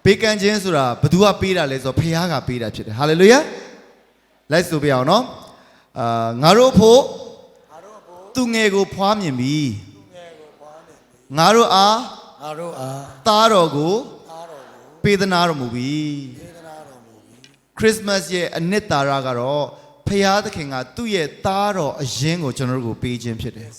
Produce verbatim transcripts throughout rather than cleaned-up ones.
ပေးကမ်းခြင်းဆိုတာ ဘယ်သူကပေးတာလဲဆိုတော့ ဘုရားကပေးတာဖြစ်တယ်။ Hallelujah. လိုက်ဆိုပေးအောင်နော်။ အာ၊ ငါတို့အဖို့သူငယ်ကိုဖွားမြင်ပြီ။ ငါတို့အား ငါတို့အား သားတော်ကို သားတော်ကို ပေးသနားတော်မူပြီ။ ပေးသနားတော်မူပြီ။ Christmas ရဲ့အနှစ်သာရကတော့ ဘုရားသခင်ကသူ့ရဲ့သားတော်အရင်းကို ကျွန်တော်တို့ကိုပေးခြင်းဖြစ်တယ်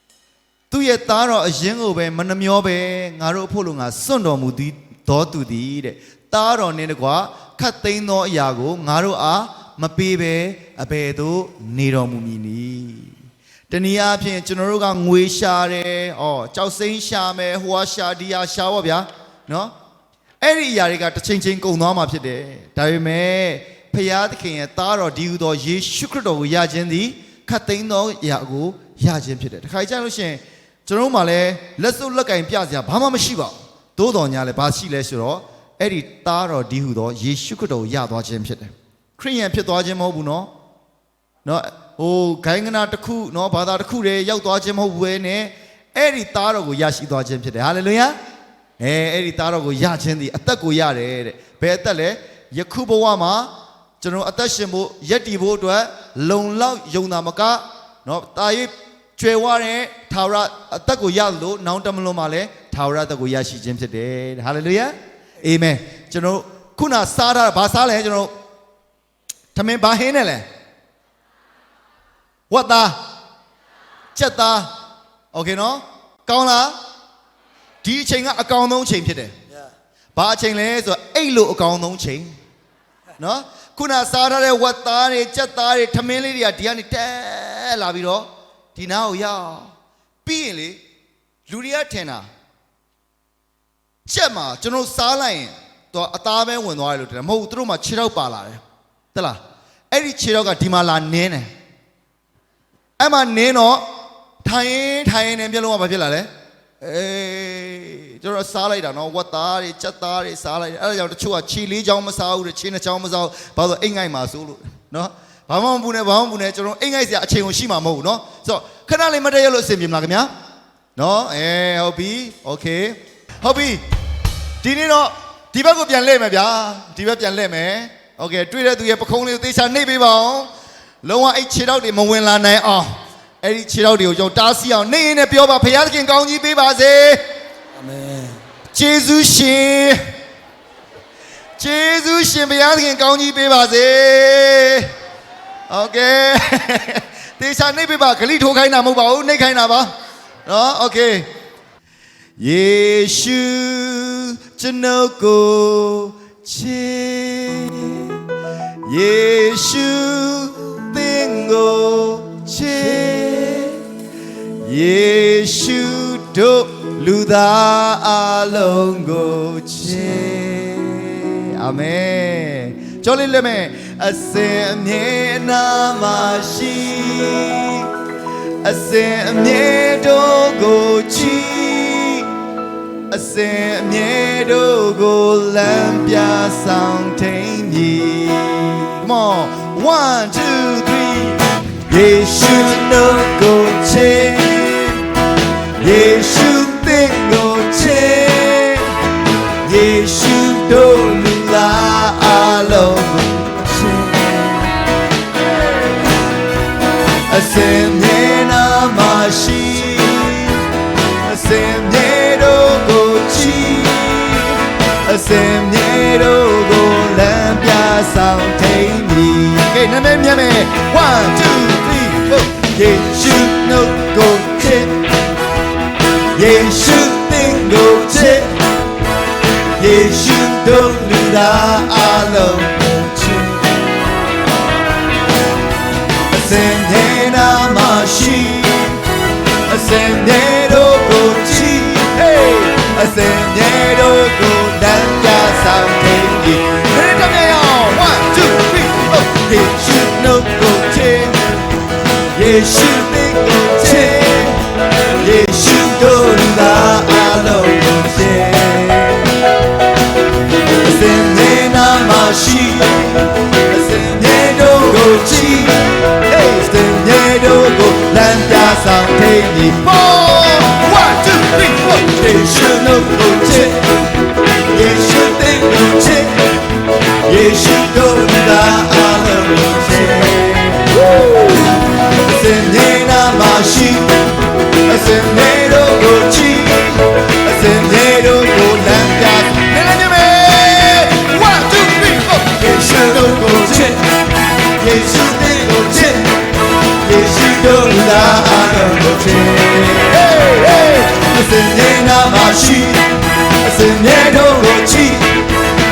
။ သူ့ရဲ့သားတော်အရင်းကိုပဲ မနှမျောပဲ ငါတို့အဖို့လူငါစွန့်တော်မူသည်သောသူသည်တဲ့။ သားတော်နှင့်တကွ ခပ်သိမ်းသောအရာကို ငါတို့အားမပေးဘဲ အဘယ်သို့နေတော်မူမည်နည်း။ တနည်းအားဖြင့် ကျွန်တော်တို့ကငွေရှာတယ်၊ အော်၊ ကျောက်စိမ်းရှာမယ်၊ ဟိုဟာရှာ၊ ဒီဟာရှာပေါ့ဗျာနော်။ အဲ့ဒီအရာတွေကတစ်ချိန်ချိန်ကုန်သွားမှာဖြစ်တယ်။ ဒါပေမဲ့ ဘုရားသခင်ရဲ့သားတော် ဒီဟုသောယေရှုခရစ်တော်ကိုရခြင်းသည် ခပ်သိမ်းသောအရာကိုရခြင်းဖြစ်တယ်။ တခါကြလို့ရှိရင် ကျွန်တော်တို့မှာလည်းလက်စုပ်လက်ကင်ပြစရာဘာမှမရှိပါဘူး။ သို့တော်ညာလည်းဘာရှိလဲဆိုတော့ အဲ့ဒီသားတော် ဒီဟုသောယေရှုခရစ်တော်ကိုရသွားခြင်းဖြစ်တယ်။ ခရိယန်ဖြစ်သွားခြင်းမဟုတ်ဘူးနော်။ နော်၊ ဟို၊ ဂိုဏ်းကနတစ်ခုနော်၊ ဘာသာတစ်ခုတည်းရောက်သွားခြင်းမဟုတ်ဘဲနဲ့ အဲ့ဒီသားတော်ကိုရရှိသွားခြင်းဖြစ်တယ်။ Hallelujah. အဲ၊ အဲ့ဒီသားတော်ကိုရခြင်းသည် အသက်ကိုရတယ်တဲ့။ ဘယ်အသက်လဲ။ ယခုဘဝမှာ ကျွန်တော်အသက်ရှင်ဖို့၊ ရပ်တည်ဖို့အတွက် လုံလောက်ရုံသာမကနော်၊ သာ၍ ကြွယ်ဝတဲ့ထာဝရအသက်ကိုရသလို၊ နောင်တမလွန်မှာလည်း ထာဝရအသက်ကိုရရှိခြင်းဖြစ်တယ်။ Hallelujah. Amen. ကျွန်တော်ခုနစားထားတာ၊ ဘာစားလဲ။ ကျွန်တော်ထမင်း၊ ဘာဟင်းနဲ့လဲ။ ဝက်သား၊ ကြက်သား။ Okayနော်။ ကောင်းလား။ ဒီအချိန်ကအကောင်းဆုံးအချိန်ဖြစ်တယ်။ Yeah. ဘာအချိန်လဲဆိုတော့ အိပ်လို့အကောင်းဆုံးအချိန်နော်။ ခုနစားထားတဲ့ဝက်သားတွေ၊ ကြက်သားတွေ၊ ထမင်းလေးတွေက ဒီကနေတက်လာပြီးတော့ ဒီနားကိုရောက်။ ပြီးရင်လေ၊ လူတွေကထင်တာ ကြက်မှာ ကျွန်တော်စားလိုက်ရင် သူကအသားပဲဝင်သွားတယ်လို့ထင်တယ်။ မဟုတ်ဘူး၊ သူတို့မှာခြေထောက်ပါလာတယ်။ သိလား။ အဲ့ဒီခြေထောက်က ဒီမှာလာနင်းတယ်။ အဲ့မှာနင်းတော့ ထိုင်ရင်းထိုင်ရင်းနဲ့ မျက်လုံးကဘာဖြစ်လာလဲ။ အေး၊ ကျွန်တော်စားလိုက်တာနော်။ ဝက်သားတွေ၊ ကြက်သားတွေစားလိုက်တယ်။ အဲ့ဒါကြောင့် တချို့ကခြေလေးချောင်းမစားဘူးတဲ့၊ ခြေနှစ်ချောင်းမစားဘူး။ ဘာလို့လဲဆိုတော့ အိပ်ငိုက်မှာစိုးလို့နော်။ ဘာမှမပူနဲ့၊ ဘာမှမပူနဲ့၊ ကျွန်တော်အိပ်ငိုက်စရာအချိန်ကိုရှိမှာမဟုတ်ဘူးနော်။ ဆိုတော့ ခဏလေးမတ်တတ်ရပ်လို့ အဆင်ပြေမလားခင်ဗျာ။ နော်။ အဲ၊ ဟုတ်ပြီ။ Okay. ဟုတ်ပြီ။ ဒီနေ့တော့ ဒီဘက်ကိုပြန်လှည့်မယ်ဗျာ။ ဒီဘက်ပြန်လှည့်မယ်။ Okay. တွေ့တဲ့သူရဲ့ပခုံးလေးကိုသေချာနှိပ်ပေးပါဦး။ လုံးဝအဲ့ခြေထောက်တွေမဝင်လာနိုင်အောင်၊ အဲ့ဒီခြေထောက်တွေကို ကျွန်တော်တားဆီးအောင်၊ နှိပ်ရင်းနဲ့ပြောပါ။ ဘုရားသခင်ကောင်းကြီးပေးပါစေ။ Amen. ကျေးဇူးရှင်၊ ကျေးဇူးရှင်၊ ဘုရားသခင်ကောင်းကြီးပေးပါစေ။ Okay. သေချာနှိပ်ပေးပါ။ ကလိထိုးခိုင်းတာမဟုတ်ပါဘူး။ နှိပ်ခိုင်းတာပါနော်။ Okay. ယေရှုကျွန်ုပ်ကိုချစ်၊ ယေရှုသင်ကိုချစ်၊ ယေရှုတို့လူသားအလုံးကိုချစ်။ Amen. ကျော်လေးလဲမယ်။ အစဉ်အမြဲအနားမှာရှိ၊ အစဉ်အမြဲတို့ကိုချစ်၊ အစဉ်အမြဲတို့ကိုလမ်းပြဆောင်ထိန်းမည်။ Come on. One, two, three. ယေရှုတို့ကိုချစ်၊ ယေရှုသင်ကိုချစ်၊ ယေရှုတို့လူသားအလုံးကိုချစ်။ အစဉ်အမြဲနားမှာရှိ၊ အစဉ်အမြဲတို့ကိုချစ်၊ အစဉ်အမြဲတို့ကိုလမ်းပြဆောင်ထိန်းမည်။ Okay. နံပါတ်များမယ်။ One, two, three, four. ယေရှုတို့ကိုချစ်၊ ယေရှုသင်ကိုချစ်၊ ယေရှုတို့လူသားအလုံးကိုချစ်။ အစဉ်အမြဲနားမှာရှိ၊ အစဉ်အမြဲတို့ကိုချစ်၊ Hey. အစဉ်အမြဲတို့ကိုလမ်းပြဆောင်ထိန်းမည်။ ခရစ်တော်ရဲ့အောင်။ One, two, three, four. ယေရှုတို့ကိုချစ်၊ ယေရှုသင်ကိုချစ်၊ ယေရှုတို့လူသားအလုံးကိုချစ်။ အစဉ်အမြဲနားမှာရှိ၊ အစဉ်အမြဲတို့ကိုချစ်၊ Hey. အစဉ်အမြဲတို့ကိုလမ်းပြဆောင်ထိန်းမည်။ Four. One, two, three, four. ယေရှုတို့ကိုချစ်၊ ယေရှုသင် ရှိ၊ အစဉ်မြဲတို့ကိုချစ်၊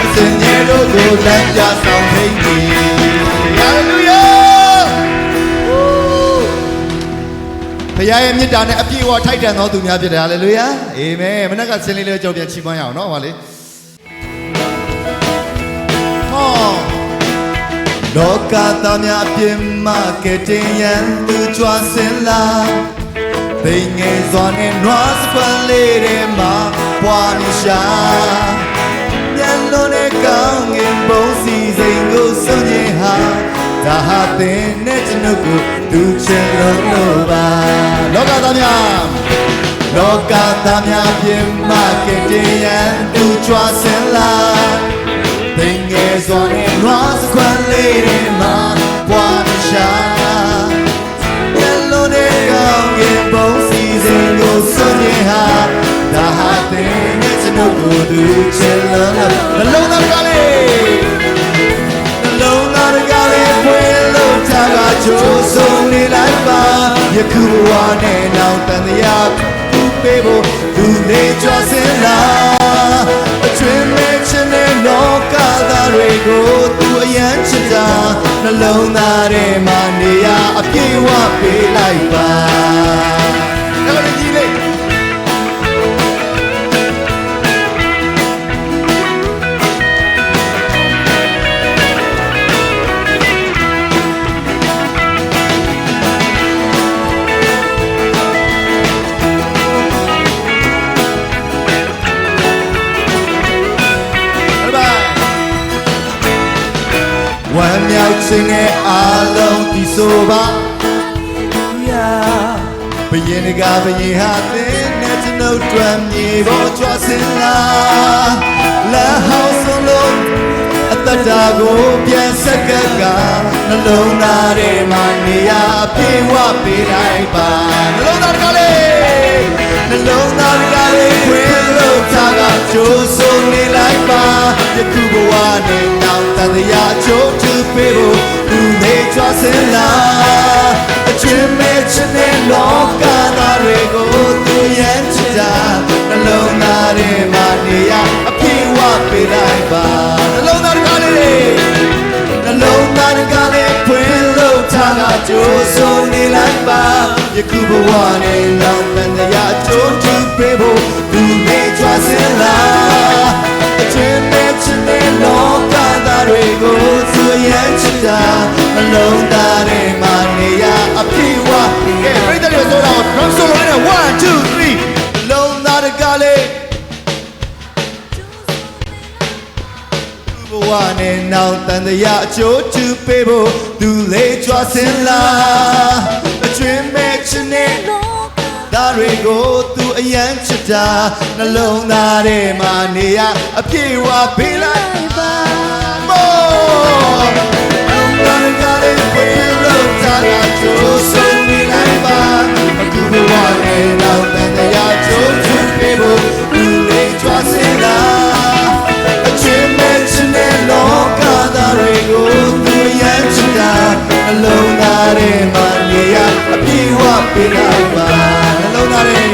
အစဉ်မြဲတို့ကိုလမ်းပြဆောင်ထိန်သည်။ Hallelujah! ဘုရားရဲ့မေတ္တာနဲ့အပြည့်အဝထိုက်တန်သောသူများဖြစ်တယ်။ Hallelujah! Amen. မနက်ကဆင်းလေးလေးကြော်ပြန်ချီးမွမ်းရအောင်နော်။ ဟောလေ။ ဟော။ လောကသားများအပြစ်မှကယ်တင်ရန်သူကြွဆင်းလာ၊ သိမ်ငယ်စွာနဲ့နွားစားခွက်လေးထဲမှာပွားနေရှာ၊ မျက်လုံးနဲ့ကောင်းကင်ဘုံစည်းစိမ်ကိုစွန့်ညင်ဟာ၊ ဒါဟာသင်နဲ့ကျွန်ုပ်ကိုသူချင်လွန်းလို့ပါ။ လောကသားများ၊ လောကသားများအပြစ်မှကယ်တင်ရန်သူကြွဆင်းလာ၊ သိမ်ငယ်စွာနဲ့နွားစားခွက်လေးထဲမှာပွားနေရှာ၊ မျက်လုံးနဲ့ကောင်းကင်ဘုံစည်းစိမ်ကိုစွန့်ညင်ဟာ၊ ဒါဟာသင်နဲ့ကျွန်ုပ်ကိုသူချင်လွန်းလို့၊ နှလုံးသားတကားလေး၊ နှလုံးသားတကားလေးဖွင့်လို့ထားကကြိုဆိုနေလိုက်ပါ။ ယခုဘဝနဲ့နောက်သံသယ သူပေးဖို့သူလေးကြွဆင်းလာ၊ အကြွင်းမဲ့ခြင်းနဲ့လောကသားတွေကိုသူအရမ်းချစ်တာ၊ နှလုံးသားထဲမှာနေရာအပြည့်အဝပေးလိုက်ပါ။ အဲ့လိုကြီးလေး။ ဝမ်းမြောက်ခြင်းနဲ့အားလုံးသီဆိုပါ။ ဘုရင်တကားဘုရင်ဟာသင်နဲ့ကျွန်ုပ်အတွက်မြေပေါ်ကြွဆင်းလာ၊ လမ်းဟောင်းဆုံးလို့အသက်တာကိုပြန်ဆက်ကပ်ကနှလုံးသားထဲမှာနေရာအပြည့်ဝပေးလိုက်ပါ။ နှလုံးသားတကားလေး၊ နှလုံးသားတကားလေးဖွင့်လို့ထားကကြိုဆိုနေလိုက်ပါ။ ယခုဘဝနဲ့နောက်သံသယအကျိုးတူပေးဖို့သူလေးကြွဆင်းလာ၊ အကြွင်းမဲ့ခြင်းနဲ့လောကသားတွေကိုသူရမ်းချစ်တာ၊ နှလုံးသားထဲမှာနေရာအပြည့်ဝပေးလိုက်ပါ။ နှလုံးသားတကားလေး၊ နှလုံးသားတကားလေးဖွင့်လို့ထားကကြိုဆိုနေလိုက်ပါ။ ယခုဘဝနဲ့နောက်သံသယအကျိုးတူပေးဖို့သူလေးကြွဆင်းလာ၊ အကြွင်းမဲ့ခြင်းနဲ့လောကသားတွေကိုသူရမ်းချစ်တာ၊ နှလုံးသားထဲမှာနေရာအပြည့်ဝ။ ကဲ ပရိသတ်တွေဆိုတော့ drum solo နဲ့ one, two, three. နှလုံးသားတကားလေး၊ သူ့ဘဝနဲ့နောက်သံသယအကျိုးတူပေးဖို့သူလေးကြွဆင်းလာ၊ အကြွင်းမဲ့ခြင်းနဲ့သားတွေကိုသူအရမ်းချစ်တာ၊ နှလုံးသားထဲမှာနေရာအပြည့်ဝပေးလိုက်ပါ။ မော်။ နှလုံးသားတကားလေးဖွင့်လို့ထားကကြိုဆိုနေလိုက်ပါ။ အခုဘဝနဲ့နောက်သံသယအကျိုးတူပေးဖို့သူလေးကြွဆင်းလာ၊ အကြွင်းမဲ့ခြင်းနဲ့လောကသားတွေကိုသူရမ်းချစ်တာ၊ နှလုံးသားထဲမှာနေရာအပြည့်ဝပေးလိုက်ပါ။ နှလုံးသားထဲ၊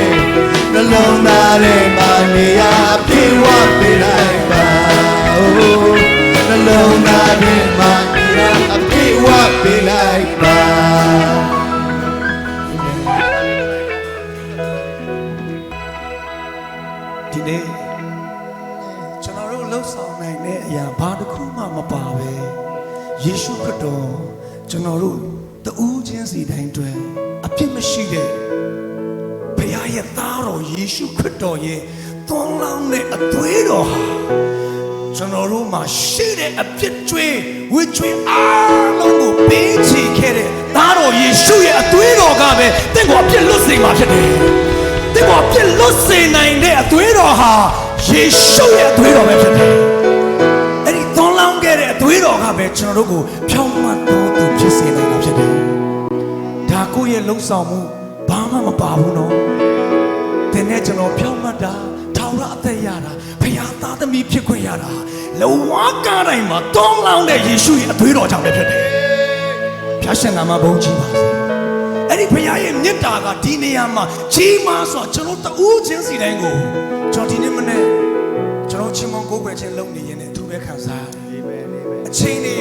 နှလုံးသားထဲမှာနေရာအပြည့်ဝပေးလိုက်ပါ။ အိုး၊ နှလုံးသားထဲမှာနေရာအပြည့်ဝပေးလိုက်ပါ။ ဒီနေ့ ကျွန်တော်တို့လှုပ်ဆောင်နိုင်တဲ့အရာဘာတစ်ခုမှမပါဘဲ ယေရှုခရစ်တော် ကျွန်တော်တို့တဦးချင်းစီတိုင်းအတွက်အပြစ်မရှိတဲ့ ဘုရားရဲ့သားတော်ယေရှုခရစ်တော်ရဲ့သွန်လောင်းတဲ့အသွေးတော်ဟာ ကျွန်တော်တို့မှာရှိတဲ့အပြစ်ကြွေး ဝတ်ကြွေးအားလုံးကိုပေးချေခဲ့တဲ့သားတော်ယေရှုရဲ့အသွေးတော်ကပဲ သင့်ကိုအပြစ်လွတ်စေမှာဖြစ်တယ်။ သင့်ကိုအပြစ်လွတ်စေနိုင်တဲ့အသွေးတော်ဟာ ယေရှုရဲ့အသွေးတော်ပဲဖြစ်တယ်။ အဲ့ဒီသွန်လောင်းခဲ့တဲ့အသွေးတော်ကပဲ ကျွန်တော်တို့ကိုဖြောင့်မတ်သောသူဖြစ်စေနိုင်တာဖြစ်တယ်။ ဒါကိုယ့်ရဲ့လုပ်ဆောင်မှု ဘာမှမပါဘူးနော်။ သင်နဲ့ကျွန်တော်ဖြောင့်မတ်တာ၊ ထာဝရအသက်ရတာ၊ ဘုရားသားသမီးဖြစ်ခွင့်ရတာ၊ လက်ဝါးကမ်းတိုင်းမှာသွန်လောင်းတဲ့ယေရှုရဲ့အသွေးတော်ကြောင့်ပဲဖြစ်တယ်။ ဘုရားရှင်နာမဘုန်းကြီးပါစေ။ အဲ့ဒီဘုရားရဲ့မေတ္တာကဒီနေရာမှာကြီးမားစွာ ကျွန်တော်တဦးချင်းစီတိုင်းကို တော့ဒီနေ့မနေ့ကျွန်တော်ချီးမွမ်းကိုးကွယ်ခြင်းလုပ်နေရင်လည်းအထူးပဲခံစားရတယ်။ အချိန်တွေ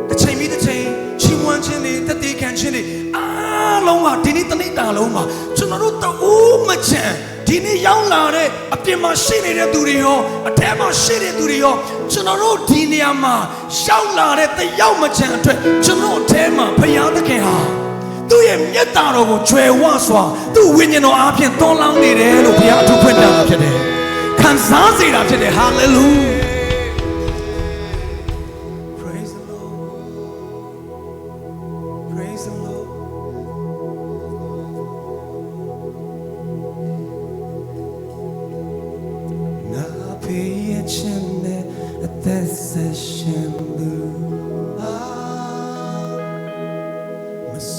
တစ်ချိန်ပြီးတစ်ချိန်ချီးမွမ်းခြင်းတွေတည်တည်ခံခြင်းတွေအားလုံးဟာဒီနေ့တစ်နေ့တာလုံးမှာကျွန်တော်တို့တဦးမချန်ဒီနေ့ရောက်လာတဲ့အပြင်မှာရှိနေတဲ့သူတွေရောအထဲမှာရှိတဲ့သူတွေရောကျွန်တော်တို့ဒီနေရာမှာရောက်လာတဲ့တယောက်မချန်အတွက်ကျွန်တော်အထဲမှာဘုရားသခင်ဟာသူ့ရဲ့မျက်တာတော်ကိုကြွယ်ဝစွာသူ့ဝိညာဉ်တော်အားဖြင့်တွန်းလောင်းနေတယ်လို့ဘုရားအထူးဖွင့်ပြတာဖြစ်တယ်။ ခံစားစေတာဖြစ်တယ်။ Hallelujah. Praise the Lord. Praise the Lord. Nga phi a chin ne a test session lu. Ma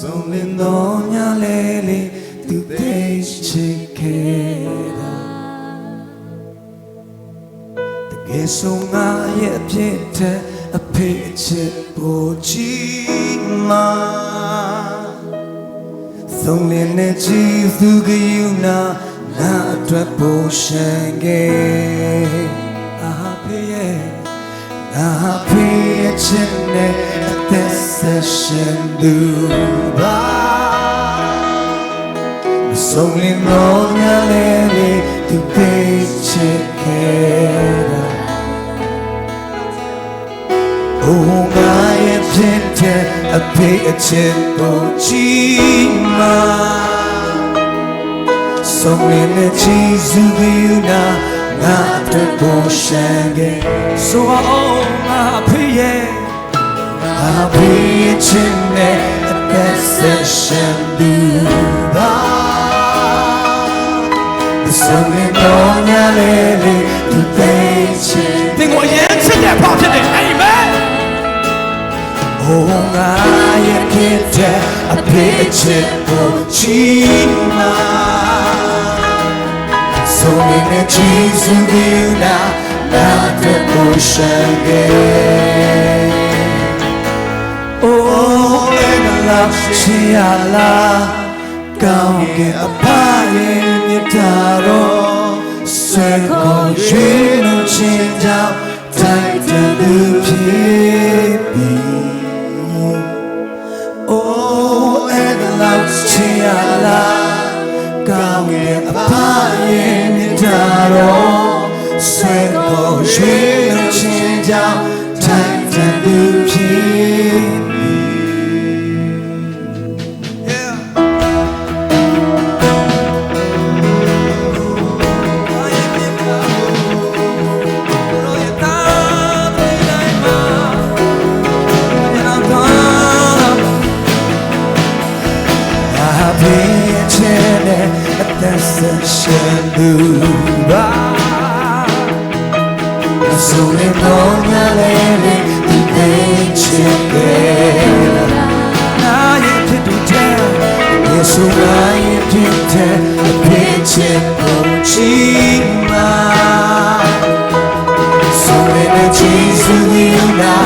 song le no nya le le tu te che ke da. Tagge sung nga ye a pye te a pye a che po chi ma. Song le ne chi su ga yu na na a twat po shan ge. A ha pye ye. Nga hpe a chin ne a test session du ba. Masong le no nya le le tu pe che ke da. O nga ye pyin te a pe a chin po chi ma. Song le ne chi zu yu na nga a twat po shan ge. So a o nga a hpe ye. Nga a hpe chin ne a test session du ba. Song le no nya le le du pe chin. သင်ကိုအရမ်းချစ်တဲ့ဖခင်ဖြစ်တယ်။ Amen. O nga ye pyin te a pe a chin po chi ma. Song le ne chi zu yu na na a twat po shan ge. O e na la chi ya la. ကောင်းကင်အဖရဲ့မျက်တာတော်ဆွဲခေါ်ရွေးနုတ်ခြင်းကြောင့်ထိုက်တန်သူဖြစ်ပြီ။ အိုး အဲဒါလောက်ချစ်ရလား။ ကောင်းကင်အဖရဲ့မျက်တာတော်ဆွဲခေါ်ရွေးနုတ်ခြင်းကြောင့်ထိုက်တန်သူဖြစ်ပြီ။ အသက်ဆက်ရှင်သူပါ။ ဆုံးနေတော့ညလည်းသူသိချင်တယ်။ နာရင်ဖြစ်သူထဲယေရှုနာရင်ဖြစ်တယ်။ အဖြစ်ချင်ပုံချီမှာ။ ဆုံးနေတဲ့ယေရှုနာ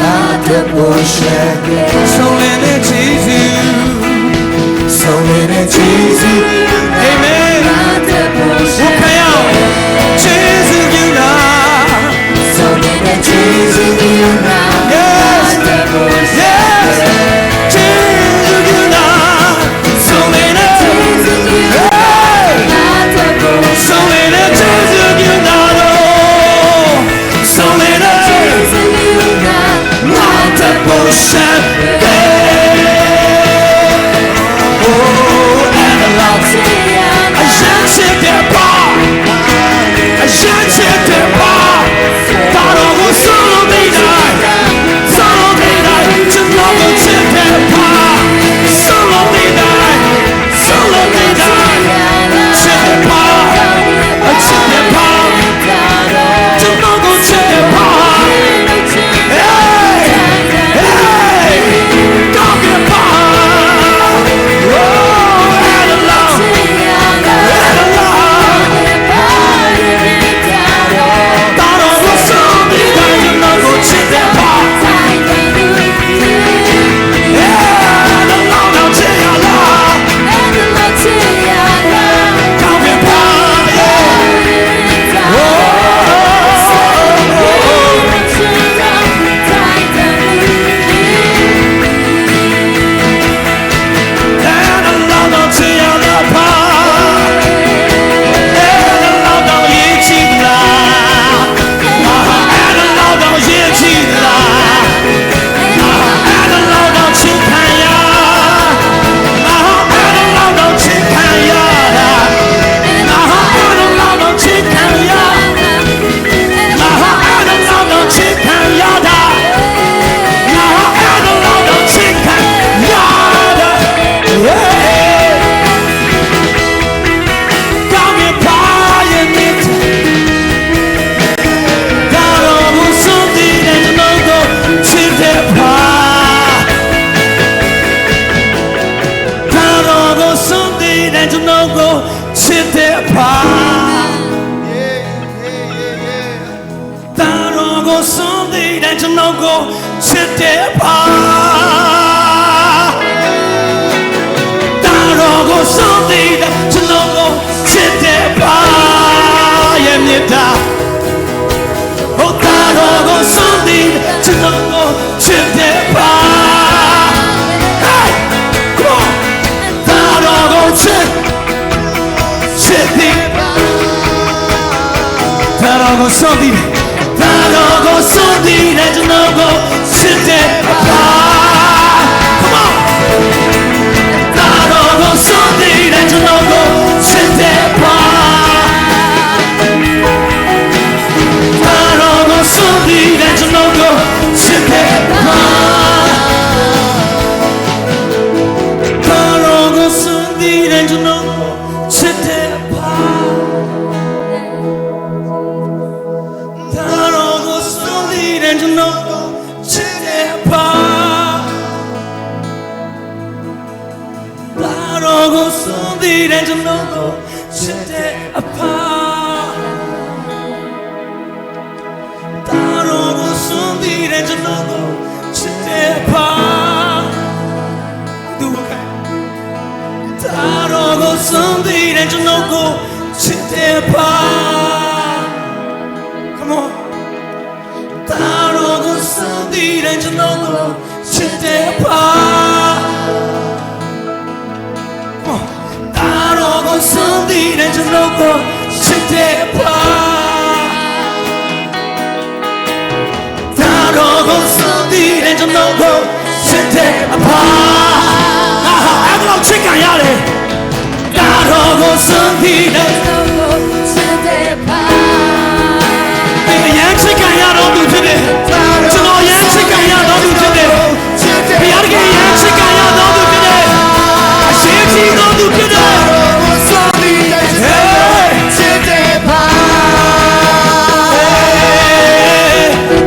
နာအတွက်ပေါ်ရှက်တယ်။ ဆုံးနေတဲ့ယေရှု ဆုံးနေတဲ့ယေရှု Amen. ဝတ်ခံရအောင်။ ယေရှုယူနာ။ ဆုံးနေတဲ့ယေရှုယူနာ။ Yes. Yes. ယေရှုယူနာ။ ဆုံးနေတဲ့ယေရှုယူနာ။ Hey. ဆုံးနေတဲ့ယေရှုယူနာတော့။ ဆုံးနေတဲ့ယေရှုယူနာ။ ငါအတွက်ပေါ်ရှက်တယ်။ Oh, and I love you. ကိုစွန့်သည့်တိုင်ကျွန်တော်ကိုချစ်တဲ့ဖခင် တာတော်ကိုစွန့်သည့်တိုင်ကျွန်တော်ကိုချစ်တဲ့ဖခင်ရဲ့မေတ္တာ ဟိုတာတော်ကိုစွန့်သည့်တိုင်ကျွန်တော်ကိုချစ်တဲ့ဖခင် Hey! Come on! တာတော်ကိုချစ်ချစ်သည့် တာတော်ကိုစွန့်သည့် တာတော်ကိုစွန့်သည့်နဲ့ကျွန်တော်ကိုချစ်တဲ့ဖခင် Come on! တာတော်ကိုစွန့်သည့်နဲ့ကျွန်တော်ကိုချစ်တဲ့ဖခင် တာတော်ကိုစွန့်သည့်နဲ့ကျွန်တော်ကိုချစ်တဲ့ဖခင် တာတော်ကိုစွန့်သည့်နဲ့ကျွန်တော်ကိုချစ်တဲ့ဖခင် တာတော်ကိုစွန့်သည့်နဲ့ကျွန်တော်ကိုချစ်တဲ့ဖခင် တာတော်ကိုစွန့်သည့်နဲ့ကျွန်တော်ကိုချစ်တဲ့အဖခင် တာတော်ကိုစွန့်သည့်နဲ့ကျွန်တော်ကိုချစ်တဲ့အဖခင် သူ့အခါ တာတော်ကိုစွန့်သည့်နဲ့ကျွန်တော်ကိုချစ်တဲ့အဖခင် Come on တာတော်ကိုစွန့်သည့်နဲ့ကျွန်တော်ကိုချစ်တဲ့အဖခင် တာတော်ကိုစွန့်သည့်နဲ့ကျွန်တော်ကိုချစ်တဲ့အဖခင် တာတော်ကိုစွန့်သည့်နဲ့ကျွန်တော်ကိုချစ်တဲ့အဖခင် ငါဟာအဲ့လောက်ချစ်ခံရတယ် တာတော်ကိုစွန့်သည့်နဲ့ ချစ်တဲ့အဖခင် သင်အရမ်းချစ်ခံရတော့သူဖြစ်တယ် ကျွန်တော်အရမ်းချစ်ခံရတော့သူဖြစ်တယ် ဘုရားသခင်အရမ်းချစ်ခံရတော့သူဖြစ်တယ် အရေးကြီးတော့သူဖြစ်တယ် ချစ်တဲ့ဖခင်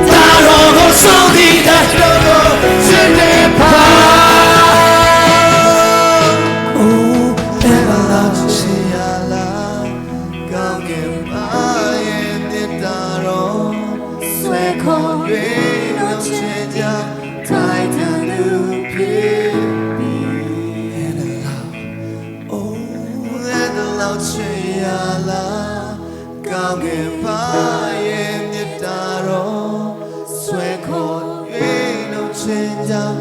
တာတော်ကိုစွန့်သည့်တိုင် ချစ်တဲ့ဖခင် Oh, never loved you, ချစ်ရလား ကောင်းကင်ဘုရားရဲ့မေတ္တာတော် ဆွဲခေါ်၍နှုတ်ချစ်ကြောင်း ထိုက်တန်သူဖြစ်ပြီ။ Oh, အဲ့ဒါလောက်ချစ်ရလား ကောင်းကင်ဘုရားရဲ့မေတ္တာတော် ဆွဲခေါ်၍နှုတ်ချစ်ကြောင်း